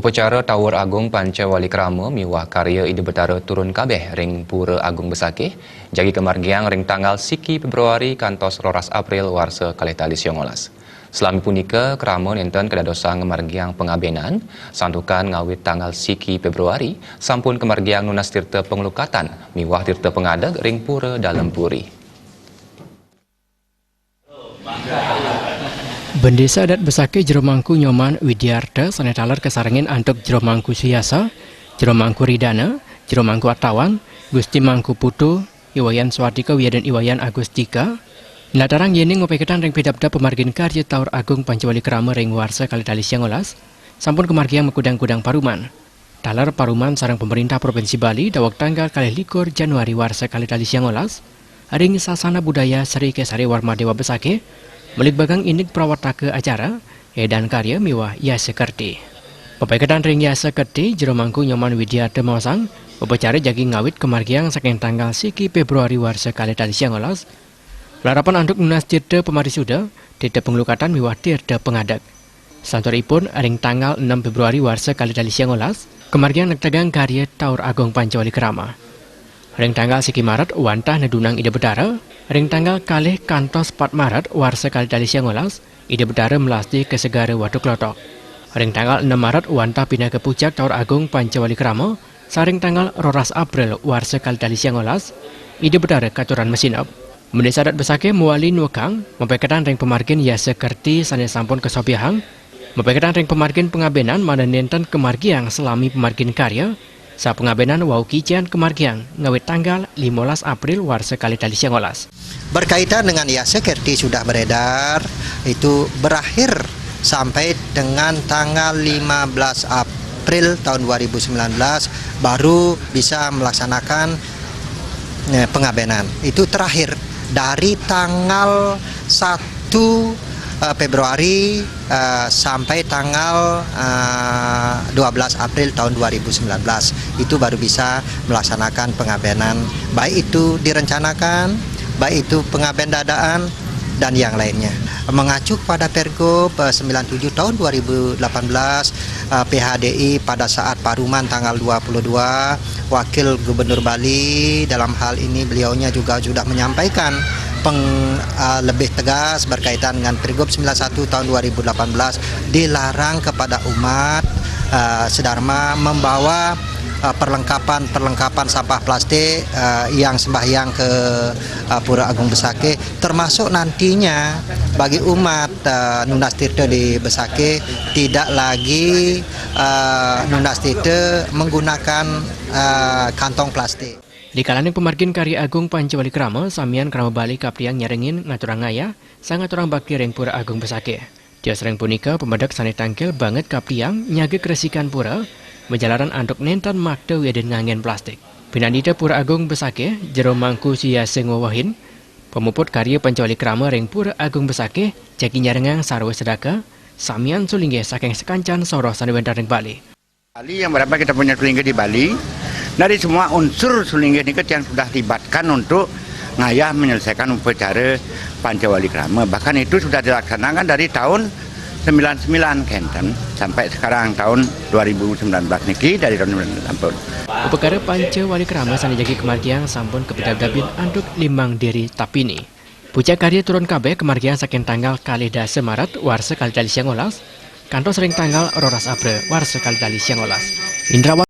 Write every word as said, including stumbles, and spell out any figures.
Upacara Taur Agung Panca Wali Krama miwah karya Ida Betara turun kabeh ring Pura Agung Besakih, jagi kamargiang ring tanggal siki Februari kantos roras April warsa kalih tali siangolas. Salami punika, krama nenten kadadosang ngamargiang pangabenan, santukan ngawit tanggal siki Februari, sampun kamargiang nunas tirta panglukatan miwah tirta pangadeg ring Pura Dalem Puri. Bendesa Adat Besakih Jero Mangku Nyoman Widiarta sane taler kasarengin antuk Jero Mangku Suyasa, Jero Mangku Ridana, Jero Mangku Artawan, Gusti Mangku Putu, Iwayan Swatika wiadin Iwayan Agustika, natarang yening mapaiketan ring pidabdab pamargin karya Taur Agung Pancawali Krama ring warsa kalih tali siangolas, sampun kamargiang makudang-kudang paruman. Taler paruman sareng pemerintah Provinsi Bali daweg tanggal kalih likur Januari warsa kalih tali siangolas, ring Sasana Budaya Sri Kesari Warma Dewa Besakih, maligbagang indik prawataka acara, edan karya miwah yasa kerti. Papaiketan ring yasa kerti, Jero Mangku Nyoman Widiarta maosang, upacara jagi ngawit kamargiang saking tanggal siki Februari warsa kalih tali siangolas, larapan antuk nunas tirta pamarisuda, tirta panglukatan miwah tirta pangadeg. Santuripun, ring tanggal enam Februari warsa kalih tali siangolas, kamargiang negtegang karya Taur Agung Pancawali Krama. Ring tanggal siki Maret wantah nedunang Ida Betara, ring tanggal kalih kantos pat Maret warsa kalih tali siangolas, Ida Betara melasti ka Segara Watu Klotok. Ring tanggal enam Maret wantah pinaka pucak Taur Agung Pancawali Krama, saring tanggal roras April warsa kalih tali siangolas, Ida Betara katuran masineb. Bendesa Adat Besakih mawali nuekang, mapaiketan ring pamargin yasa kerti sane sampun kasobiahang, mapaiketan ring pamargin pangabenan mangda nenten kamargiang salami pamargin karya, sapangabenan wau kicen kamargiang ngawit tanggal limolas April warsa kalih tali siangolas. Berkaitan dengan yasa kerti sudah beredar, itu berakhir sampai dengan tanggal lima belas April tahun dua ribu sembilan belas baru bisa melaksanakan, eh, pengabenan. Itu terakhir dari tanggal satu, eh, Februari, eh, sampai tanggal, eh, dua belas April tahun dua ribu sembilan belas. Itu baru bisa melaksanakan pengabenan, baik itu direncanakan, baik itu pengaben dadaan, dan yang lainnya. Mengacu kepada Pergub, eh, sembilan tujuh tahun dua ribu delapan belas, eh, P H D I pada saat paruman tanggal dua puluh dua, Wakil Gubernur Bali dalam hal ini beliaunya juga sudah menyampaikan peng-, eh, lebih tegas berkaitan dengan Pergub sembilan satu tahun dua ribu delapan belas, dilarang kepada umat, eh, sedharma membawa, eh, perlengkapan-perlengkapan sampah plastik, eh, yang sembahyang ke, eh, Pura Agung Besakih, termasuk nantinya bagi umat, eh, nunas tirta di Besakih tidak lagi, eh, nunas tirta menggunakan, eh, kantong plastik. Dikalaning pamargin karya Agung Pancawali Krama, samian krama Bali kaptiang nyarengin ngaturang ngayah, sang ngaturang bakti ring Pura Agung Besakih. Tios ring punika, pamedek sane tangkil banget kaptiang nyaga kresikan pura, majalaran antuk nenten makta wiadin nganggen plastik. Pinandita Pura Agung Besakih, Jero Mangku Suyasa ngwewehin, pamuput karya Pancawali Krama ring Pura Agung Besakih, jagi nyarengang sarwa sedaka, samian sulinggih saking sakancan soroh sane wenten ring Bali. Bali yang berapa kita punya sulinggih di Bali, dari semua unsur sulinggih nika yang sudah libatkan untuk ngayah menyelesaikan upacara Pancawali Krama. Bahkan itu sudah dilaksanakan dari tahun sembilan sembilan kenten sampai sekarang tahun dua ribu sembilan belas niki, dari tahun sembilan belas sampun. Upakara Pancawali Krama sane jagi kamargiang sampun kapidabdabin antuk limang diri tapini. Pucak karya turun kabeh kamargiang saking tanggal kalih dasa Maret warsa kalih tali siangolas, kantos ring tanggal roras April warsa kalih tali siangolas. Indrawan